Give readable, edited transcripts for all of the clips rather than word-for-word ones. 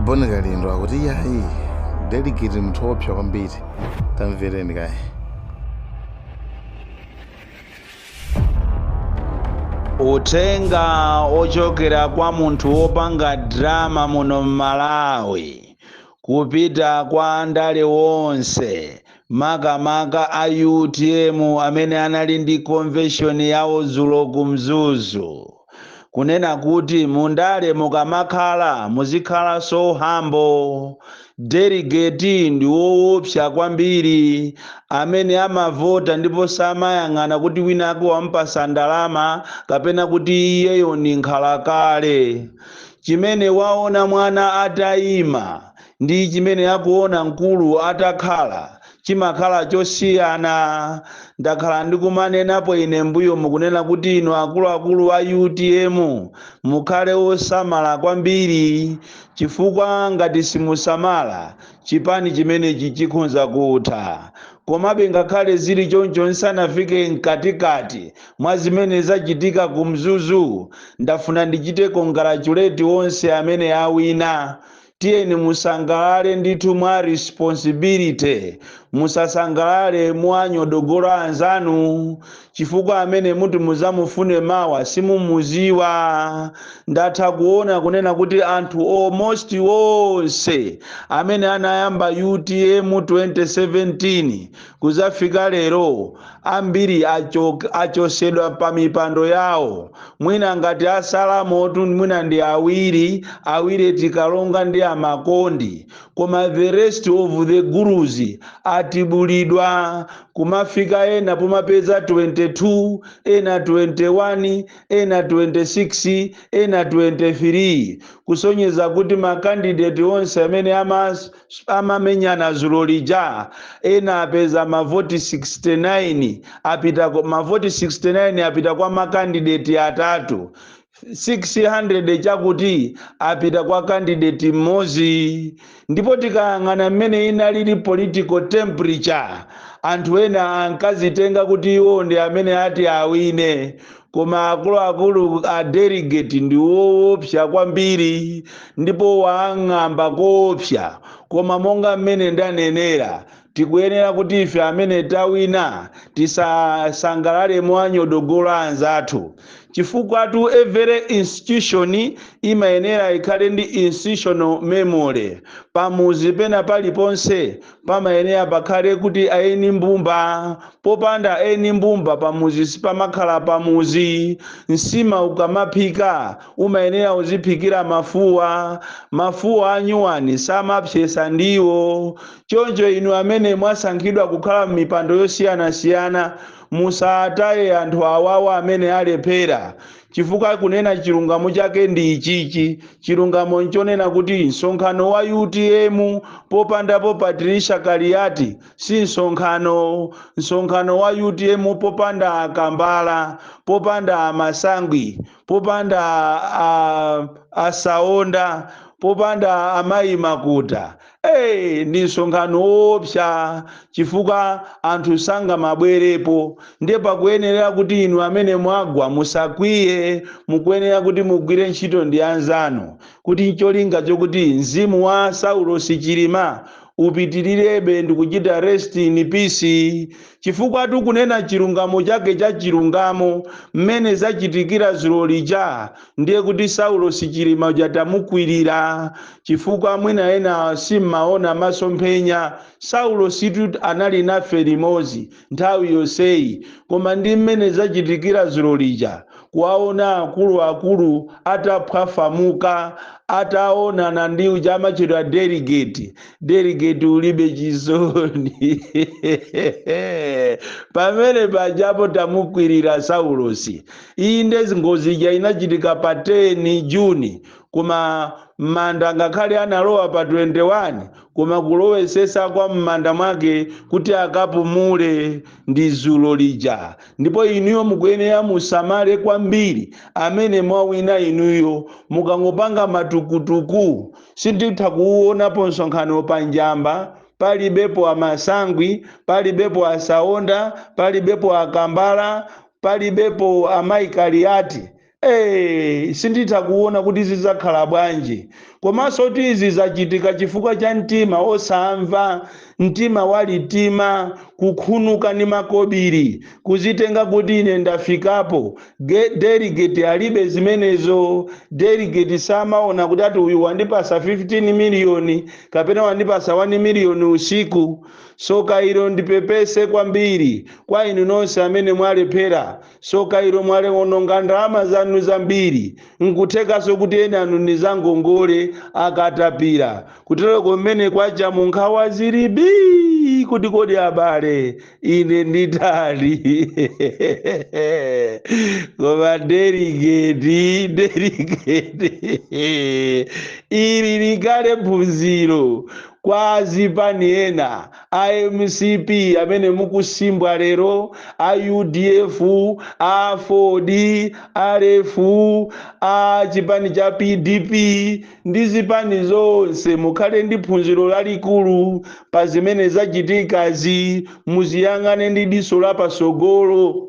Bon Kalindo akuti iyayi, delegate munthu woopsa kwambiri. Tamvereni kaye. Uthenga ochokera kwa munthu wopanga drama muno m'Malawi kupita kwa andale wonse, makamaka a UTM amene anali ndi convention yawo dzulo ku Mzuzu, kunena kuti mundale mukamakhala muzikhala so humble. Delegate ndi woopsa kwambiri, amene amavota ndipo samayang'ana kuti wina ake wampasa ndalama kapena kuti iyeyo ndi nkhalakale. Chimene waona mwana atayima ndi chimene akuona mkulu atakhala chimakhala chosiyana. Ndakhala ndikumanenapo ine mbuyo mukunena kuti inu akuluakulu a UTM mukhale osamala kwambiri, chifukwa ngati simusamala chipani chimenechi chikhonza kutha. Komabe ngakhale zili choncho, nsanafike mkatikati mwa zimene zachitika ku Mzuzu, ndafuna ndichite congratulate onse amene awina. Tiyeni musangalale ndithu mwa responsibility, musasangalale mwanyodogola anzanu, chifukwa amene muti muzamufune mawa simumuziwa. Ndatha kuona kunena kuti anthu almost wonse amene anayamba UTM 2017 kuzafika lero, ambiri achosedwa pa mipando yawo. Mwina ngati asalamotu mwina ndi awiri awiri, tikalonga ndi amakondi, koma the rest of the gurus atibulidwa. Kumafika ena pomapeza 22, ena 21, ena 26, ena 23, kusonyeza kuti makandidate onse amene amamenyana zulo lija, ena apeza mavoti 69, apita mavoti 69 apita kwa makandidate atatu, 600 chakuti apita kwa candidate mmodzi. Ndipo tikayang'ana mmene inalili political temperature, anthu ena ankazitenga kuti iwo ndi amene ati awine, koma akuluakulu a delegate ndi woopsa kwambiri ndipo waang'amba koopsa. Koma monga mmene ndanenera, tikuyenera kuti ife amene tawina tisasangalale mwanyodogola anzathu, chifukwa tu every institution imayenera ikhale ndi institutional memory. Pamuzi pena paliponse pamayenera pakhale kuti aeni mbumba. Popanda eni mbumba pamuzi sipamakhala pamuzi. Nsima ukamaphika umayenera uziphikira mafuwa. Mafuwa anyuwani samapsesa ndiwo. Choncho inu amene mwasankhidwa kukhala m'mipando yosiyanasiyana, musataye anthu awawa amene alephera, chifukwa kunena chilungamo chake ndi ichichi. Chilungamo nchonena kuti msonkhano wa UTM popandapo Patricia Kaliati si msonkhano. Msonkhano wa UTM popanda Akambala, popanda Amasangwi, popanda Asaonda, popanda Amayi Makuta, hey, ndi msonkhano woopsa, chifukwa anthu sangamabwerepo. Ndiye pakuyenera kuti inu amene mwagwa musakwiye, mukuyenera kuti mugwire ntchito ndi anzanu, kuti ncholinga chokuti mzimu wa Saulos Chilima upitirirebe ndi kuchita rest in peace. Chifukwa tikunena chilungamo chake cha chilungamo, mmene zachitikira zulo lija, ndiye kuti Saulos Chilima uja tamukwirira, chifukwa mwina ena simmaona masomphenya. Saulo situ anali nafe limodzi nthawi yonseyi, koma ndi mmene zachitikira zulo lija, kuwaona akuluakulu ataphwafamuka ataonana ndi uja amachedwa delegate, delegate ulibe chisoni, pamene pajapo tamukwirira Saulosi. Inde, ngozi ija inachitika pa 10 Juni, koma m'manda ngakhale analowa pa 21, koma kulowesesa kwa m'manda mwake kuti akapumule ndi zulo lija. Ndipo inuyo mukuyenera musamale kwambiri amene mwawina. Inuyo mukangopanga matukutuku, sinditha kuuonapo msonkhano pa Njamba palibepo Amasangwi, palibepo Asaonda, palibepo Akambala, palibepo Amayi Kaliati. Sinditha kuona kuti zidzakhala bwanji. Koma Komanso izi zachitika chifukwa cha mtima osamva, mtima walitima, kukhunuka ndi makobiri, kuzitenga kuti ine ndafikapo. Delegate alibe zimenezo. Delegate samaona kuti ati uyu wandipasa 15 miliyoni kapena wandipasa 1 miliyoni usiku. Soka ilo, ndipepese kwambiri kwa inu nonse amene mwalephera. Soka ilo, mwalewononga ndalama zanu zambiri. Nkuthekanso kuti ena anu ni zangongole akatapira kutereko mmene kwacha munkhawa zilibi kuti kodi abale ine nditali. Koma delegate, delegate, ili likale phunziro kwa azipani ena, a MCP amene mukusimbwa lero, a UDF, a Ford, RF, a chipani cha PDP ndi zipani zonse. Mukhale ndi phunziro lalikulu pa zimene zachitikazi. Muziyang'ane ndi diso lapasogolo,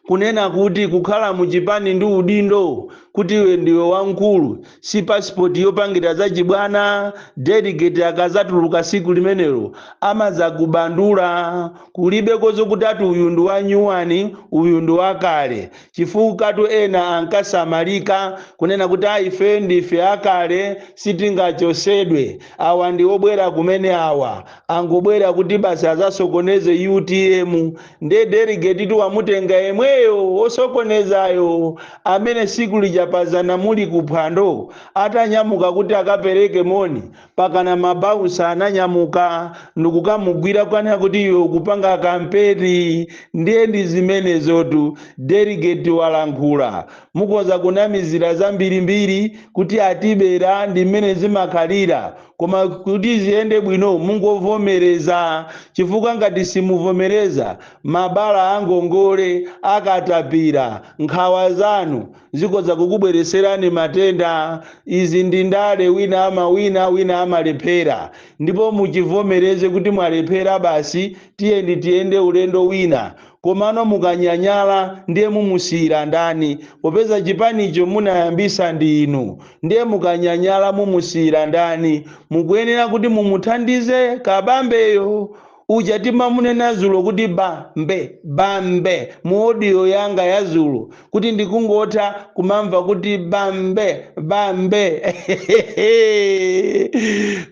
kunena kuti kukhala muchipani ndi udindo kuti iwe ndiwe wamkulu si pasipoti yopangira zachibwana. Delegate akazatuluka siku limenelo amazakubandula, kulibeko zokuti ati uyu ndi wanyuwani, uyu ndi wakale, chifukwa tu ena ankasamalika kunena kuti a ife ndife akale, sitingachosedwe, awa ndi obwera kumene, awa angobwera kuti basi azasokoneze UTM. Nde delegate tiwamutenga yemweyo osokonezayo, amene siku lija pazana muli kuphwando atanyamuka kuti akapereke moni, pakana mabausa ananyamuka ndikukamugwira kwanena kuti iwe ukupanga kampeni. Ndiye ndi zimenezotu. Delegate walankhula. Mukoza kunamizira zambirimbiri kuti atibera, ndi mmene zimakhalira, koma kuti ziyende bwino mungovomereza, chifukwa ngati simuvomereza, mabala angongole akatapira, nkhawa zanu zikoza kukubwereserani matenda. Izi ndi ndale, wina amawina, wina amalephera, ndipo muchivomereze kuti mwalephera basi, tiyeni tiyende ulendo wina. Komano mukanyanyala, ndiye mumusiyira ndani? Popeza chipanicho munayambisa ndi inu, ndiye mukanyanyala mumusiyira ndani? Mukuyenera kuti mumuthandize Kabambeyo uja timamunena zulo kuti bambe, bambe, mu audio yanga ya zulo, kuti ndikungotha kumamva kuti bambe, bambe.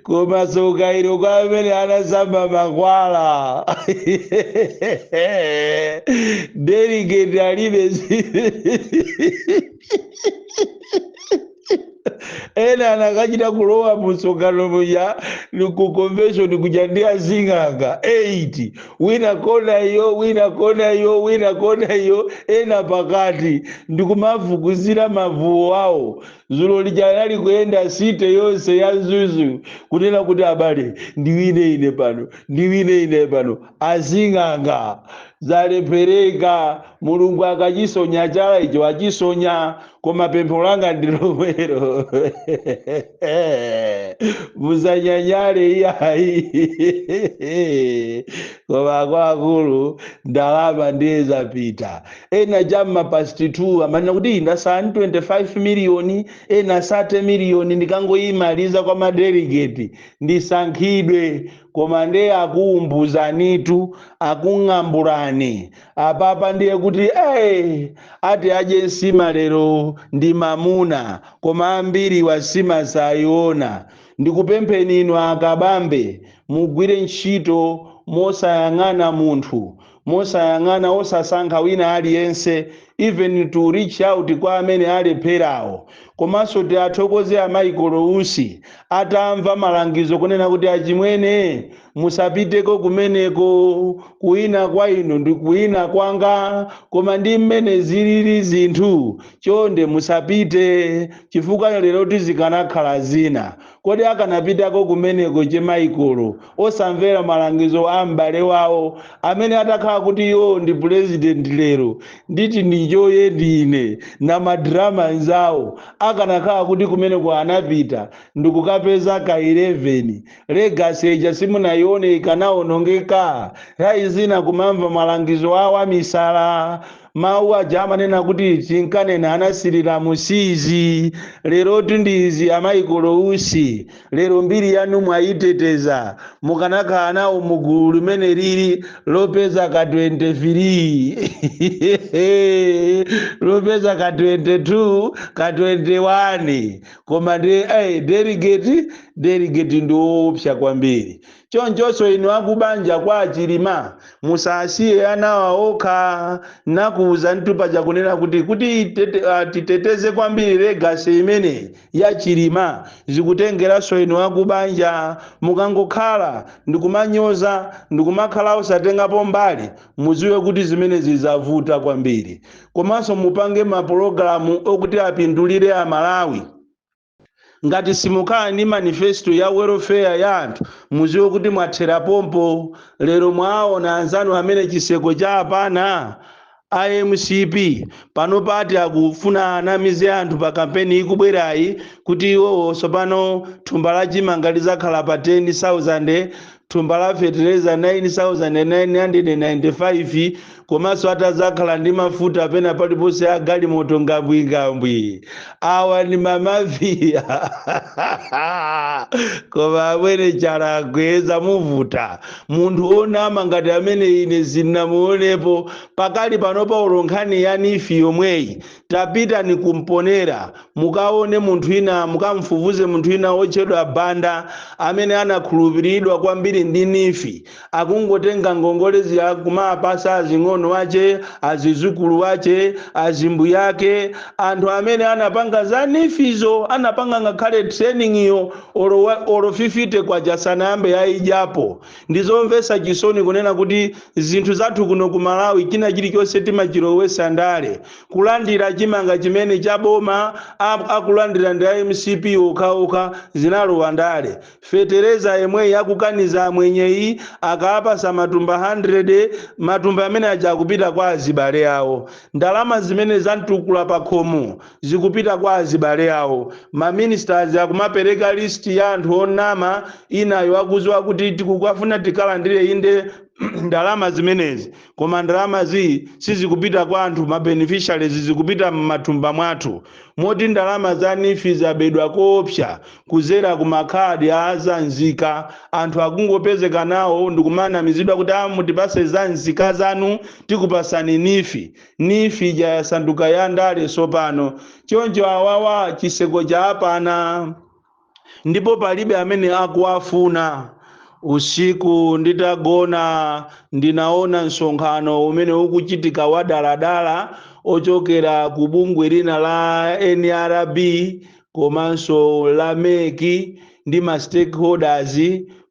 Koma soka ilo kwa amene anasamba makwala. Delegate alibe. Ena anakachita kulowa musonkhano muja ku convention kuja ndi azing'anga 8, wina kona iyo, wina kona iyo, wina kona iyo, ena pakati, ndikumafukuzira mavuo awo. Zulo lija anali kuyenda city yonse ya Mzuzu kunena kuti abale, ndiwine ine pano, ndiwine ine pano. Azing'anga zalephereka. Mulungu akachisonya chala icho achisonya, koma pempho langa ndi lomwero, musanyanyale iyayi. Koma akuluakulu, ndalama ndiye zapita. Ena cham'ma past 2 amanena kuti ndasala 25 miliyoni, ena 30 miliyoni, ndikangoyimaliza kwa madelegate ndisankhidwe. Koma ndiye akuumbuzanitu, akung'ambulani apapa. Ndiye kuti hey, ati adye nsima lero ndi mamuna, koma ambiri wasima sayiona. Ndikupempheni inu akabambe, mugwire ntchito mosayang'ana munthu, mosayang'ana, osasankha wina aliyense, even to reach out kwa amene alepherawo. Komanso tiathokoze a Michael Usi, atamva malangizo kunena kuti achimwene musapiteko kumeneko, kuwina kwa inu ndi kuwina kwanga, koma ndi mmene zilili zinthu, chonde musapite, chifukwa lero tizikanakhala zina. Kodi akanapitako kumeneko che Michael osamvera malangizo a m'bale wawo amene atakhala kuti iwo ndi president lero, nditi ndichoye ndine na madrama anzawo, akanakhala kuti kumeneko anapita ndikukapeza ka 11, legacy ija simunayione, ikanawonongeka. Nthawi zina kumamva malangizo awo amisala. Mawu aja amanena kuti tinkanena anasirira musizi, lero tundizi. A Michael Usi, lero mbiri yanu mwayiteteza. Mukanakhala nawo mugulu limene lili lopeza ka 23, lopeza ka 22, ka 21, koma ndi delegate, delegate ndi woopsa kwambiri. Chonchonso inu akubanja kwa Achilima, musasiye anawa okha. Nakuuza mtupa kunena kuti titeteze kwambiri legacy imene ya Chilima. Zikutengeranso inu akubanja. Mukangokhala ndikumanyoza, ndikumakhala osatengapo mbali, muziwe kuti zimene zizavuta kwambiri. Komanso mupange mapulogalamu okuti apindulire Amalawi. Ngati simukhala ndi manifesto ya welfare ya anthu, muziwe kuti mwathera pompo. Lero mwaona anzanu amene chiseko cha apana iMCP pano pati akufuna anamize anthu pa kampeni ikubwerayi kuti iwowo tsopano thumba la chimanga lizakhala pa 10,000, thumba la fetereza 9995, komanso atazakhala ndi mafuta pena paliponse a galimoto ngambwingambwi. Awa ndi mamafiya. Koma amwene, chalagweza muvuta munthu onama ngati amene ine sindinamuonepo pakali pano. Paulo, nkhani ya NEEF yomweyi, tapita ni kumponera, mukaone munthu ina, mukamfufuze munthu ina wotchedwa Banda amene anakhulupiridwa kwambiri ndi NEEF. Akungotenga ngongolezi, kumapasa azing'ono ache, azizukulu ache, azimbuyake, anthu amene anapanga za NEEFizo, anapanga ngakhale training iyo, olo 50 kwacha sanayambe yaidyapo. Ndizomvetsa chisoni kunena kuti zinthu zathu kuno ku Malawi, china chilichonse timachilowesa ndale. Kulandira chimanga chimene chaboma, akulandira ndi MCP okhaokha, zinalowa ndale. Fetereza yemweyi akukaniza amwenyeyi, akapasa matumba 100, matumba amene aja akupita kwa azibale awo. Ndalama zimene zamtukula pa khomo zikupita kwa azibale awo. Maministers akumapereka list ya anthu onama inayo, akuziwa kuti tikukafuna tikalandire inde ndalama zimenezi, koma ndalama zi sizikupita kwa anthu, ma beneficiaries, zikupita m'mathumba mwathu. Moti ndalama za NEEF zabedwa koopsa kuzera ku makhadi a zanzika. Anthu akungopezeka nawo ndikumanamizidwa kuti mutipase za nzika zanu, tikupasani NEEF. NEEF ija yasanduka ya ndale sopano. Choncho awawa chiseko cha apana, ndipo palibe amene akuwafuna. Usiku nditagona, ndinaona msonkhano umene ukuchitika wa daladala ochokera ku bungwe lina la NRB komanso la MEC ndi ma stakeholders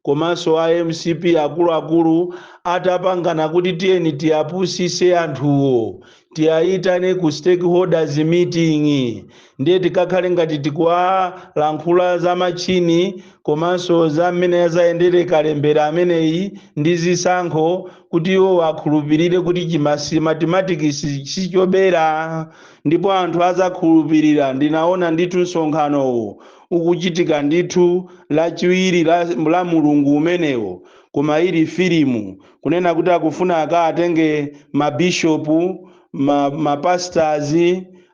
komanso a MCP akuluakulu, atapangana kuti tiyeni tiyapusise anthuwo, tiyayitane ku stakeholders meeting, ndiye tikakhale ngati tikuwalankhula za machini komanso za mmene azayendere kalembera ameneyi ndi zisankho, kuti iwo akhulupirire kuti chimasi mathematics sichobera, ndipo anthu azakhulupirira. Ndinaona ndithu msonkhanowo ukuchitika ndithu Lachiwiri la Mulungu umenewo, koma ili filimu kunena kuti akufuna akaatenge mabishopu, mapastors,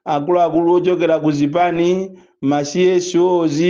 akuluakulu ochokera ku zipani, ma CSOs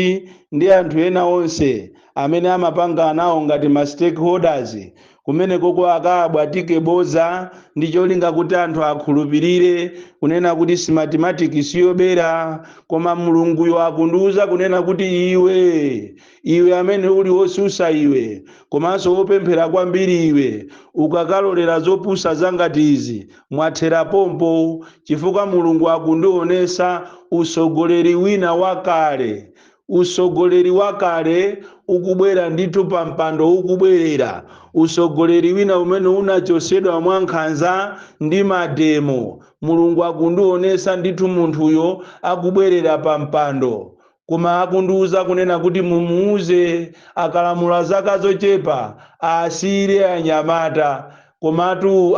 ndi anthu ena onse amene amapanga nawo ngati ma stakeholders kumene koko, akabwatike boza ndi cholinga kuti anthu akhulupirire kunena kuti Smartmatic siyobera. Koma Mulunguyo akundiuza kunena kuti iwe, iwe amene uli wosusa iwe, komanso wopemphera kwambiri iwe, ukakalolera zopusa zangati izi, mwathera pompo, chifukwa Mulungu akundionesa usogoleri wina wakale, usogoleri wakale ukubwera ndithu pa mpando, ukubwerera usogoleri wina umene unachosedwa mwankhanza ndi mademo. Mulungu akundionesa ndithu munthuyo akubwerera pa mpando, koma akundiuza kunena kuti mumuuze akalamula zaka zochepa asiyire anyamata. Komatu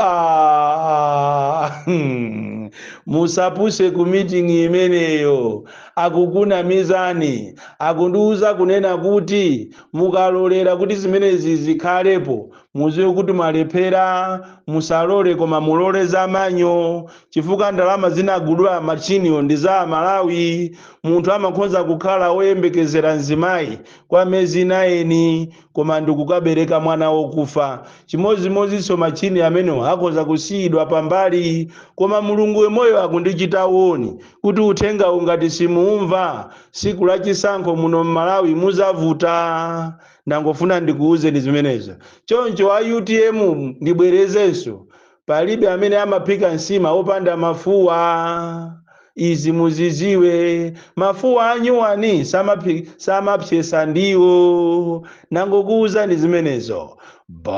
musapuse ku meeting imeneyo. Akukunamizani. Akundiuza kunena kuti mukalolera kuti zimenezi zikhalepo, muziwe kuti mwalephera. Musalole, koma mulole za manyo, chifukwa ndalama zinagulidwa machiniyo ndi za Malawi. Munthu amakhonza kukhala woyembekezera mzimayi kwa miyezi 9, koma ndikukabereka mwana wokufa. Chimodzimodzinso machini amenewo akhoza kusiyidwa pambali. Koma Mulungu wemoyo akundichita woni kuti uthenga ungati simuumva, siku la chisankho muno mMalawi muzavuta. Ndangofuna ndikuwuzeni zimenezo. Choncho a UTM, ndibwerezenso, palibe amene amaphika nsima opanda mafuwa. Izi muziziwe, mafuwa anyuwani samapyesa ndiwo. Nangokuwuzani zimenezo. Bon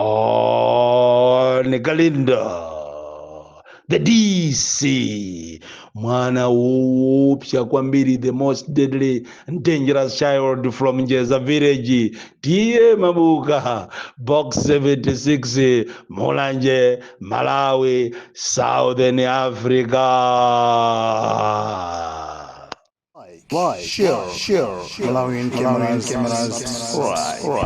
Kalindo, the DC, mwana woopsa kwambiri, the most deadly and dangerous child from Njeza village, T/A Mabuka, Box 76, Mulanje, Malawi, Southern Africa. Like, share, share, Malawian cameras, subscribe.